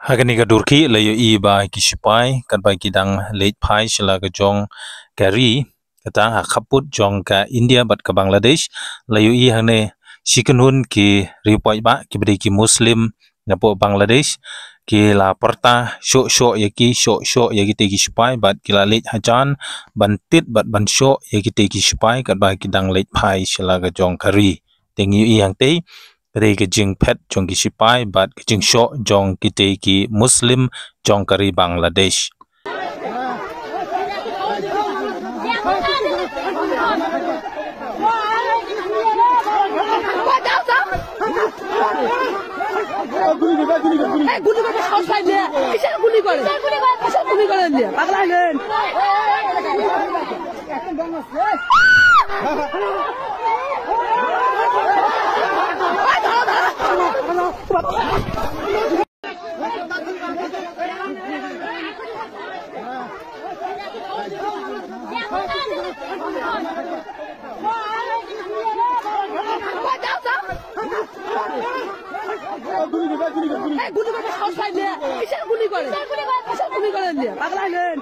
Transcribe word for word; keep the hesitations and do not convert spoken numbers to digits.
Ha kane ka dur khih la ïohi ba ki shipai katba ki dang leit phai sha la ka jong ka ri, kata ha khappud jong ka India bad ka Bangladesh, la ïohi hangne shi kynhun ki riewpaidbah kiba dei ki Muslim napoh Bangladesh, ki la pyrta shoh shoh ïa ki, shoh shoh ïa kitei ki shipai bad ki la leit hajan ban tied bad ban shoh ïa kitei ki shipai katba ki dang leit phai sha la ka jong ka ri. Te ngi ïohi hangtei ka dei ka jingphet jong ki shipai bad ka jingshoh jong kitei ki Muslim jong ka ri Bangladesh. এই গুলি করে, সাহস পাইলে। কিসের গুলি করে? কিসের গুলি করে? পাগলা হলেন। এই গুলি করে, সাহস পাইলে। কিসের গুলি করে? কিসের গুলি করে? পাগলা হলেন।